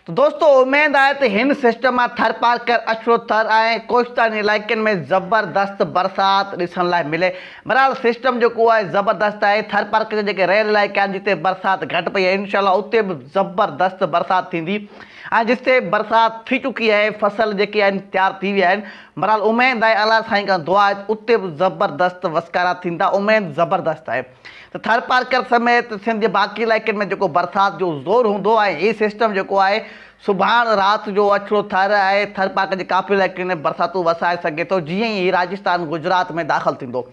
ته دوستو اميد آهي ته هن سسٽم مان ٿرپارڪر، اڇڙو ٿر ۽ ڪوهستاني علائقن ۾ زبردست برسات ڏسڻ لاء ملي. بهرحال سسٽم جيڪو آهي زبردست آهي. ٿرپارڪر جا جيڪي رهيل علائقا آهن جتي برسات گهٽ پئي آهي انشاء الله اتي به زبردست برسات ٿيندي ۽ جتي برسات ٿي چڪي آهي فصل جيڪي آهن تيار ٿي ويا آهن بهرحال اميد آهي الله سائين کان دعا آهي ته اتي به زبردست وسڪارا ٿيندا اميد زبردست آهي. ته ٿرپارڪر سميت سنڌ جي باقي علائقن ۾ جيڪو برسات جو زور هوندو ۽ هي سسٽم جيڪو آهي سڀاڻ رات جو اڇڙو ٿر ۽ ٿرپارڪر جي ڪافي علائقن ۾ برساتون وسائي سگهي ٿو جيئن ئي هي راجستان گجرات ۾ داخل ٿيندو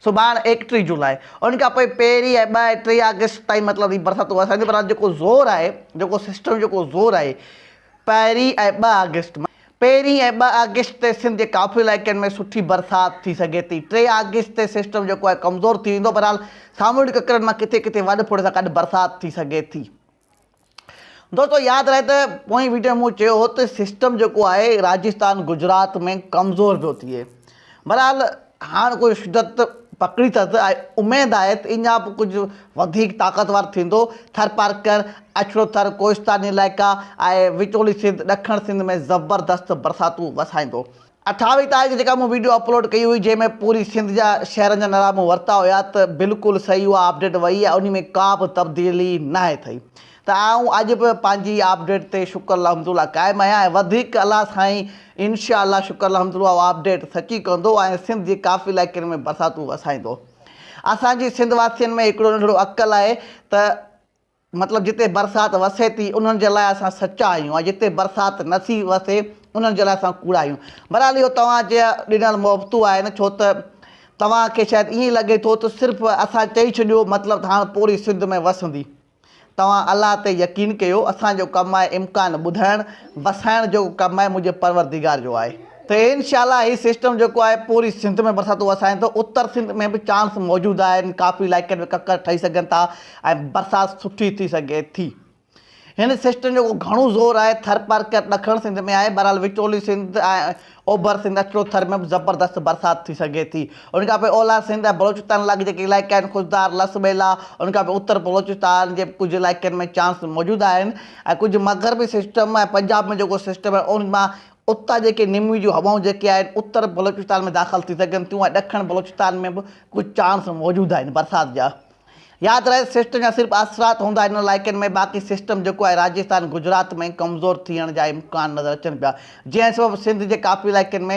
سڀاڻ 31 جولاء ان کان پوء پهرين ۽ ٻه ۽ ٽي آگسٽ تائين مطلب هي برساتون وسائيندو پر جيڪو زور آهي جيڪو سسٽم جيڪو زور آهي پهرين ۽ ٻه آگسٽ پهرين ۽ ٻه آگسٽ تي سنڌ جي ڪافي علائقن ۾ سٺي برسات ٿي سگهي ٿي. ٽي آگسٽ تي سسٽم جيڪو آهي ڪمزور ٿي ويندو بهرحال سامونڊي ڪڪرن مان ڪٿي ڪٿي وڏ ڦڙ سان گڏ برسات ٿي سگهي ٿي. دوستو ياد رهي ته پوئين ويڊيو ۾ مون چيو هو ته سسٽم جيڪو آهي راجستان گجرات ۾ ڪمزور پيو ٿئي بهرحال هاڻ ڪجهه شدت پڪڙي اٿس ۽ اميد آهي ته اڃا به ڪجهه وڌيڪ طاقتور ٿيندو. ٿرپارڪر، اڇڙو ٿر، ڪوهستاني علائقا ۽ وچولي سنڌ، ڏکڻ سنڌ ۾ زبردست برساتون وسائيندو. اٺاويهه تاريخ جيڪا مون ويڊيو اپلوڊ ڪئي هئي جنهن ۾ پوري سنڌ جا شهرن جا نالا مون ورتا هيا ته بلڪل صحيح اها اپڊيٽ وئي ۽ انهي ۾ ڪا به تبديلي ناهي ٿئي. ته آئون اڄ به پنهنجي آپڊيٽ تي شڪر الحمدالله قائم آهيان ۽ وڌيڪ الله سائين انشاء الله شڪر الحمدالله اها آپڊيٽ سچي ڪندو ۽ سنڌ جي ڪافي علائقن ۾ برساتون وسائيندو. اسان جي سنڌ واسين ۾ هڪڙو ننڍڙو عقل آهي ته مطلب جتي برسات وسي ٿي انهن جي لاء اسان سچا آهيون ۽ جتي برسات نه ٿي وسي انهن جي لاء اسان ڪوڙا آهيون. بهرحال اهو توهان جا ڏنل محبتون آهن ڇو ته توهان کي شايد ائين لڳي ٿو ته صرف اسان چئي ڇڏيو مطلب ته هاڻ پوري سنڌ ۾ وسندي. توهان الله تي يقين ڪيو، اسان جو ڪم آهي امڪان ٻڌائڻ، وسائڻ جو ڪم آهي منهنجي پروردگار جو آهي. ته انشاء الله هي سسٽم جيڪو آهي پوري سنڌ ۾ برساتون وسائين ٿو، اتر سنڌ ۾ به چانس موجود آهن، ڪافي علائقن ۾ ڪڪر ٺهي سگهن ٿا ۽ برسات سٺي ٿي سگهي ٿي. هن سسٽم جو گهڻو زور آهي ٿرپارڪر ڏکڻ سنڌ ۾ آهي، بهرحال وچولي سنڌ ۽ اوڀر سنڌ اڇڙو ٿر ۾ به زبردست برسات ٿي سگهي ٿي. ان کان پوء اولهه سنڌ ۽ بلوچستان لڳ جيڪي علائقا آهن خضدار، لس ٻيلا، ان کان پوء اتر بلوچستان جي به ڪجهه علائقن ۾ چانس موجود آهن ۽ ڪجهه مغربي سسٽم ۽ پنجاب ۾ جيڪو سسٽم آهي ان مان اتان جيڪي نمي جون هوائون جيڪي آهن اتر بلوچستان ۾ داخل ٿي سگهن ٿيون ۽ ڏکڻ بلوچستان ۾ به ڪجهه چانس موجود آهن برسات جا. ياد رهي سسٽم جا صرف اثرات هوندا انهن علائقن ۾ باقي سسٽم جيڪو آهي راجستان گجرات ۾ ڪمزور ٿيڻ جا امڪان نظر اچن پيا جنهن سبب سنڌ جي ڪافي علائقن ۾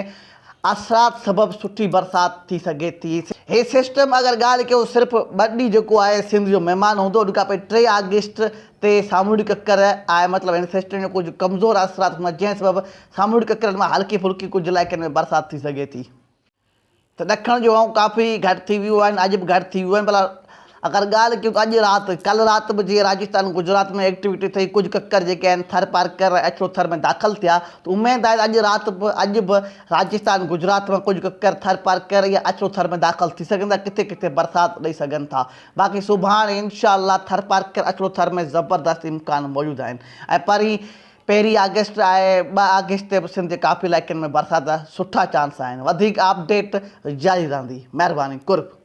اثرات سبب سٺي برسات ٿي سگهي ٿي. هي سسٽم اگر ڳالهه ڪيون صرف ٻه ڏينهن جيڪو آهي سنڌ جو مهمان هوندو ان کان پوء ٽي آگسٽ تي سامونڊي ڪڪر آهي مطلب هن سسٽم جو ڪجهه ڪمزور اثرات هوندا جنهن سبب سامونڊي ڪڪرن مان هلڪي ڦلڪي ڪجهه علائقن ۾ برسات ٿي سگهي ٿي. ته ڏکڻ جون هوائون ڪافي گهٽ ٿي ويون آهن اڄ به گهٽ ٿي ويون آهن ڀلا اگر ڳالهه ڪيون ته اڄ رات ڪلهه رات به جيئن راجستان گجرات ۾ ايڪٽيوٽي ٿي ڪجهه ڪڪر جيڪي آهن ٿر پارڪر ۽ اڇڙو ٿر ۾ داخل ٿيا ته اميد آهي ته اڄ رات به اڄ به راجستان گجرات مان ڪجهه ڪڪر ٿر پارڪر يا اڇڙو ٿر ۾ داخل ٿي سگهن ٿا ڪٿي ڪٿي برسات ڏئي سگهن ٿا باقي سڀاڻي انشاء الله ٿر پارڪر اڇڙو ٿر ۾ زبردست امڪان موجود آهن ۽ پرين پهرين آگسٽ ۽ ٻه آگسٽ تي به سنڌ جي ڪافي علائقن ۾ برسات جا سٺا چانس آهن. وڌيڪ اپڊيٽ جاري رهندي. مهرباني. قرب.